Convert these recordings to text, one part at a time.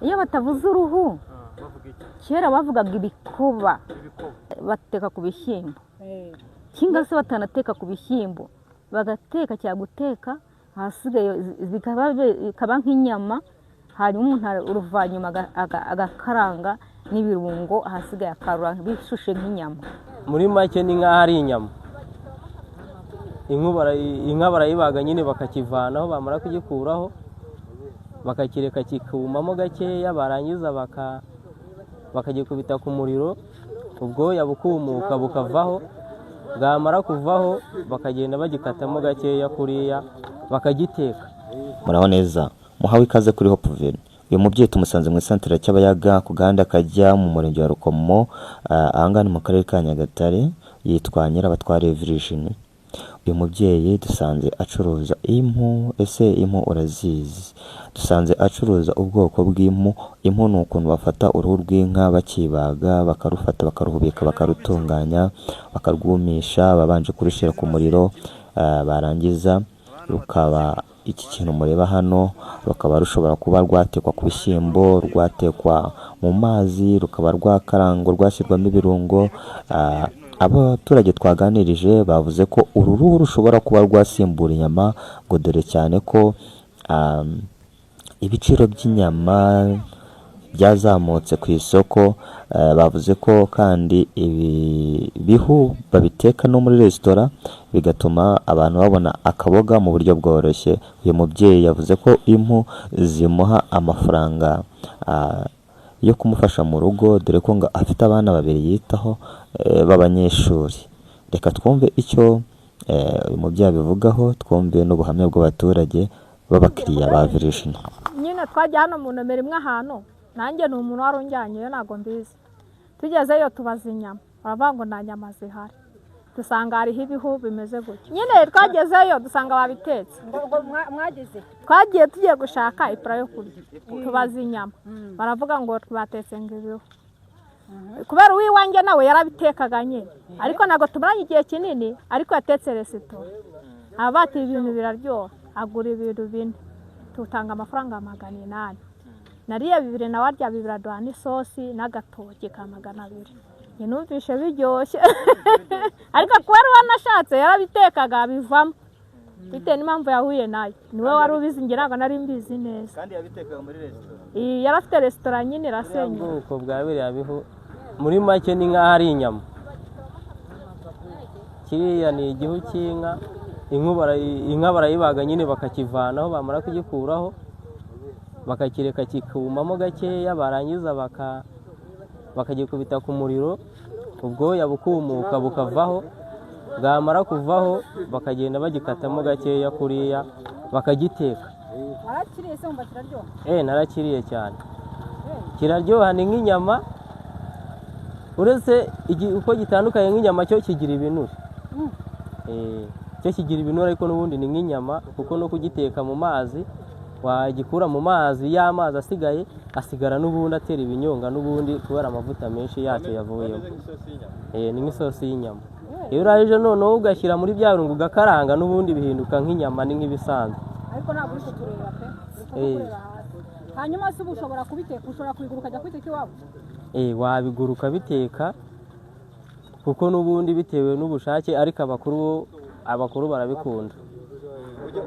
Iyo batavuze uruhu, kera bavugaga ibikoba bateka ku bishyimbo, cyangwa se batanateka ku bishyimbo, bagateka cyangwa guteka ahasigaye bikaba nk'inyama, hanyuma umuntu uruvanyuma agakaranga n'ibirungo, ahasigaye akarura bishushe nk'inyama. Muri make ni nk'aho ari inyama. Inka barayibaga nyine bakakivanaho, bamara kugikuraho bakakireka kikumamo gakeya, barangiza bakagikubita ku muriro, ubwoya bukumuka bukavaho, bwamara kuvaho bakagenda bagikatamo gakeya kuriya bakagiteka. Muraho neza, muhawe ikaze kuri Hope Valley. Uyu mubyeyi tumusanze mu isantere ya Cyabayaga ku gahanda kajya mu murenge wa Rukomo, ahangaha ni mu karere ka Nyagatare, yitwa Nyirabatware Virginie. Uyu mubyeyi dusanze acuruza impu. Ese impu urazizi? Dusanze acuruza ubwoko bw'impu. Impu ni ukuntu bafata uruhu rw'inka bakibaga, bakarufata bakaruhubika, bakarutunganya, bakarwumisha babanje kurushyira ku muriro, barangiza rukaba iki kintu mureba hano, rukaba rushobora kuba rwatekwa ku bishyimbo, rwatekwa mu mazi, rukaba rwakarangwa, rwashyirwamo ibirungo. Abaturage twaganirije bavuze ko uru ruhu rushobora kuba rwasimbura inyama, ngo dore cyane ko ibiciro by'inyama byazamutse ku isoko. Bavuze ko kandi ibi bihu babiteka no muri resitora, bigatuma abantu babona akaboga mu buryo bworoshye. Uyu mubyeyi yavuze ko impu zimuha amafaranga yo kumufasha mu rugo, dore ko ngo afite abana babiri yitaho b'abanyeshuri. Reka twumve icyo uyu mubyeyi abivugaho, twumve n'ubuhamya bw'abaturage b'abakiriya ba Virginie. Nyine twajya hano mu nomero imwe ahantu, nanjye ni umuntu wari unjyanyeyo, ntabwo mbizi. Tugezeyo tubaza inyama, baravuga ngo nta nyama zihari, dusanga hariho ibihu bimeze gutya. Nyine twagezeyo dusanga babitetse. Mwageze? Twagiye tugiye gushaka ipura yo kurya, tubaza inyama, baravuga ngo batetse ngo ibihu. Kubera uw'iwanjye nawe yarabitekaga nyine, ariko ntabwo tumaranye igihe kinini, ariko yatetse resitora, aba bati ibintu biraryoha, agura ibintu bine, tutanga amafaranga 800, nariye bibiri nawe arya bibiri, aduha n'isosi n'agatoki ka 200. Njye numvishe biryoshye, ariko kubera uwo nashatse yarabitekaga bivamo, bitewe n'impamvu yahuye nayo, niwe wari ubizi, njye ntabwo nari mbizi neza. Kandi yabitekaga muri resitora? Iyi yari afite resitora nyine, irasenyuka. Ubwoko bwa biriya bihu muri make ni nk'aho ari inyama. Kiriya ni igihu cy'inka. Inka barayibaga nyine bakakivanaho, bamara kugikuraho bakakireka kikumamo gakeya, barangiza bakagikubita ku muriro, ubwoya bukumuka bukavaho, bwamara kuvaho bakagenda bagikatamo gakeya kuriya bakagiteka. Warakiriye se, wumva kiraryoha? Narakiriye cyane, kiraryoha, ni nk'inyama, uretse uko gitandukanye nk'inyama, cyo kigira ibinure. Cyo kigira ibinure, ariko n'ubundi ni nk'inyama, kuko no kugiteka mu mazi, wagikura mu mazi, y'amazi asigaye asigara n'ubundi atera ibinyonga n'ubundi, kubera amavuta menshi yacyo yavuyemo. Bameze nk'isosi y'inyama. Ni nk'isosi y'inyama. Iyo urangije noneho ugashyira muri bya birungo ugakaranga, n'ubundi bihinduka nk'inyama, ni nk'ibisanzwe. Ariko ntabwo uri kutureba pe, uri kukureba hasi. Hanyuma se ubu ushobora kubiteka, ushobora kubigura ukajya kubiteka iwawe? Wabigura ukabiteka, kuko n'ubundi bitewe n'ubushake, ariko abakuru barabikunda.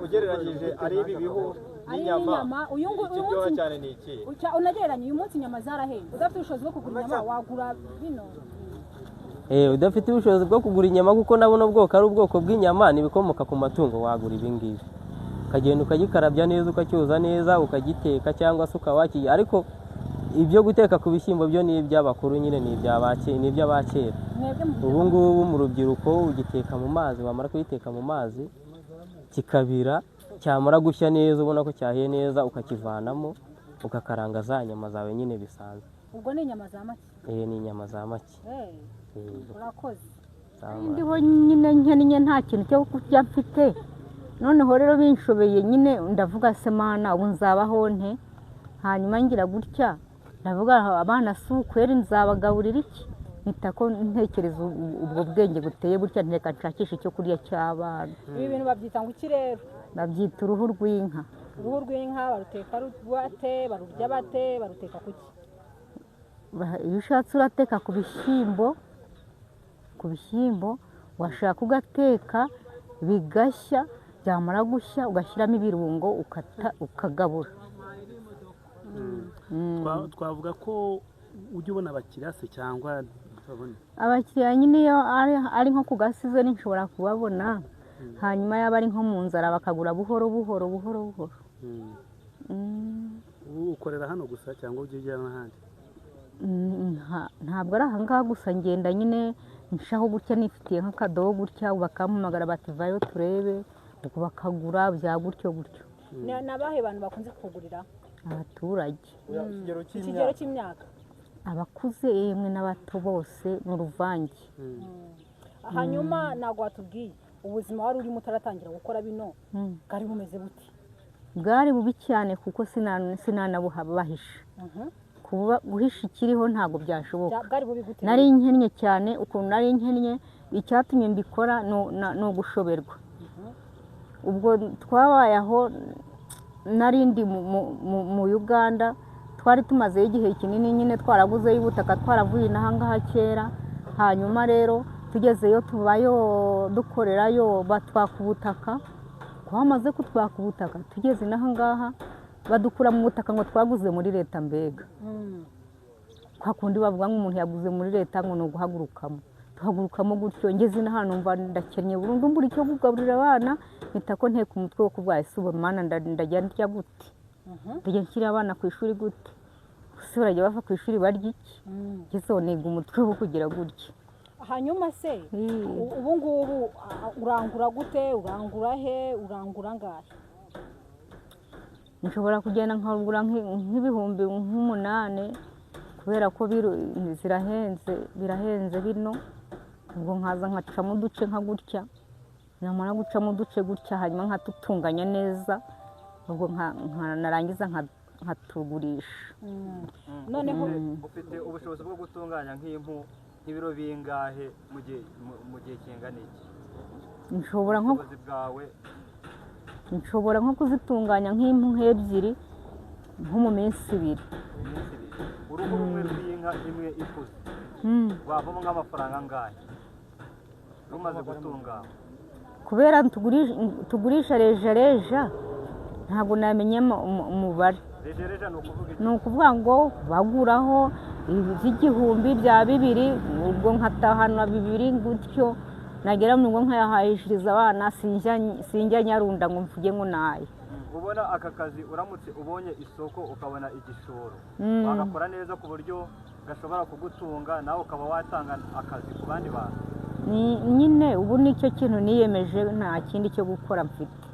Ugereranyije ari ibi bihu Ari n'inyama, n'inyama, uyu nguyu uyu ikiryoha munsi cyane ni iki? Unagereranya, uyu munsi inyama zarahenze, udafite ubushobozi bwo kugura inyama wagura bino? Udafite ubushobozi bwo kugura inyama, kuko nabona ubwoko ari ubwoko bw'inyama n'ibikomoka ku matungo, wagura ibi ngibi ukagenda ukagikarabya neza, ukacyoza neza, ukagiteka cyangwa se ukaba wakirya. Ariko ibyo guteka ku bishyimbo byo ni iby'abakuru nyine, ni iby'abakera. Mwebwe mu Ubu ngubu mu rubyiruko ugiteka mu mazi, wamara kugiteka mu mazi kikabira, cyamara gushya neza ubona ko cyahiye neza, ukakivanamo ugakaranga za nyama zawe nyine bisanzwe. Ubwo ni inyama za make? Ni inyama za make. Urakoze. Sawa. Ndiho nyine nkennye, nta kintu cyo kurya mfite. Noneho rero binshobeye nyine, ndavuga se Mana, ubu nzabaho nte? Hanyuma ngira gutya ndavuga, abana si ukweri, nzabagaburira iki? Mpita ko ntekereza ubwo bwenge buteye gutya, nteka nshakisha icyo kurya cy'abana. Ibi bintu babyita ngo iki rero? Babyita uruhu rw'inka. Uruhu rw'inka baruteka bate? Barurya bate? Baruteka kuki? Iyo ushatse urateka ku bishyimbo, washaka ugateka bigashya, byamara gushya ugashyiramo ibirungo ukagabura. Twavuga ko ujya ubona abakiriya se cyangwa ntabona? Abakiriya nyine iyo ari nko ku gasizoni nshobora kubabona, hanyuma yaba ari nko mu nzara bakagura buhoro buhoro buhoro buhoro. Ubu ukorera hano gusa cyangwa ujya ujya n'ahandi? Ntabwo ari aha ngaha gusa, ngenda nyine nshaho gutya nifitiye nk'akadobo gutya, bakampamagara bati vayo turebe, ubwo bakagura bya gutyo gutyo. Ni abahe bantu bakunze kukugurira? Abaturage. Ikigero cy'imyaka? Abakuze yemwe n'abato bose mu ruvange. Hanyuma ntabwo watubwiye ubuzima wari urimo utaratangira gukora bino, bwari bumeze bute? Bwari bubi cyane kuko sinanabubahisha. Guhisha ikiriho ntabwo byashoboka. Bwari bubi gute? Nari nkennye cyane, ukuntu nari nkennye icyatumye mbikora ni ugushoberwa. Ubwo twabaye aho nari ndi mu Uganda, twari tumazeyo igihe kinini nyine, twaraguzeyo ubutaka, twaravuye inaha ngaha kera. Hanyuma rero tugezeyo tubayo dukorerayo, batwaka ubutaka. Twamaze kutwaka ubutaka tugeze inaha ngaha badukura mu butaka ngo twaguze muri leta. Mbega kwa kundi bavuga ngo umuntu yaguze muri leta ngo ni uguhagurukamo, tuhagurukamo gutyo. Ngeze inaha numva ndakennye burundu, mbura icyo kugaburira abana, mpita ko nteka umutwe wo kurwara. Ese ubu mana ndajya ndya gute? Ndajya nshyira abana ku ishuri gute? Ese barajya bava ku ishuri barya iki? Ngezeho niga umutwe wo kugira gutya. Hanyuma se ubu ngubu urangura gute? Urangura he? Urangura angahe? Nshobora kugenda nkagura nk'ibihumbi 8,000 kubera ko zirahenze, birahenze bino. Ubwo nkaza nkacamo uduce nka gutya, namara gucamo uduce gutya hanyuma nkatutunganya neza, ubwo narangiza nkatugurisha. Noneho ufite ubushobozi bwo gutunganya nk'impu nk'ibiro bingahe mu gihe kingana iki? Nshobora nko Ubushobozi bwawe? Nshobora nko kuzitunganya nk'impu nk'ebyiri nko mu minsi 2. Iminsi 2. Uruhu rumwe rw'inka imwe ikuze rwavamo nk'amafaranga angahe rumaze gutunganywa? Kubera tugurisha rejareja ntabwo namenya umubare. Rejareja ni ukuvuga iki? Ni ukuvuga ngo baguraho iby'igihumbi bya 2, ubwo nkatahana 2 gutyo, nagera mu rugo nkayahahishiriza abana, sinjya nyarunda ngo mvuge ngo naye. Ubona aka kazi uramutse ubonye isoko ukabona igishoro, wagakora neza ku buryo gashobora kugutunga nawe ukaba watanga akazi ku bandi bantu? Nyine ubu nicyo kintu niyemeje, nta kindi cyo gukora mfite.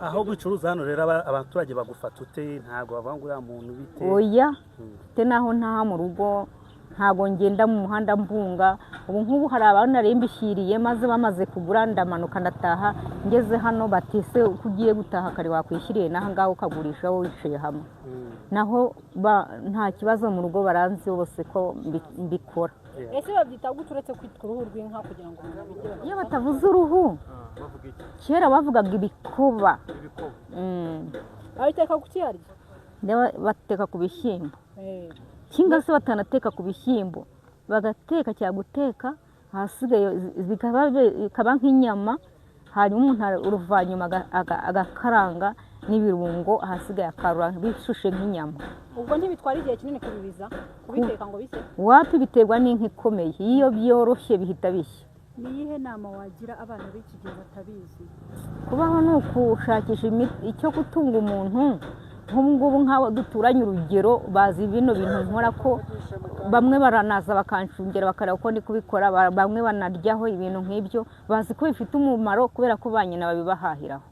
Aho bicuruza hano rero abaturage bagufata ute? Ntabwo bavuga ngo uriya muntu bite? Oya, mfite naho ntaha mu rugo, ntabwo ngenda mu muhanda mbunga. Ubu nk'ubu hari abantu nari mbishyiriye maze bamaze kugura ndamanuka ndataha, ngeze hano batise uko ugiye gutaha kare wakwishyiriye n'aha ngaha ukagurisha wowe wicaye hamwe. Naho nta kibazo mu rugo baranzi bose ko mbikora. Ese babyita gute uretse kwitwa uruhu rw'inka kugira ngo umuntu abigire? Iyo batavuze uruhu, Bavuga iki? kera bavugaga ibikoba. Ibikoba. Babiteka ku ki harya? Bateka ku bishyimbo. Cyangwa se batanateka ku bishyimbo, bagateka cyangwa guteka ahasigaye bikaba nk'inyama, hanyuma umuntu uruvanyuma agakaranga n'ibirungo, ahasigaye akarura bishushe nk'inyama. Ubwo ntibitwara igihe kinini kubibiza, kubiteka ngo bishye? Wapi, biterwa n'inka ikomeye, iyo byoroshye bihita bishya. Ni iyihe nama wagira abana b'iki gihe batabizi? Kubaho ni ukushakisha icyo gutunga umuntu. Nk'ubu ngubu nk'abo duturanye urugero bazi bino bintu nkora, ko bamwe baranaza bakanshungera bakareba uko ndi kubikora, bamwe banaryaho ibintu nk'ibyo, bazi ko bifite umumaro kubera ko ba nyina babibahahiraho.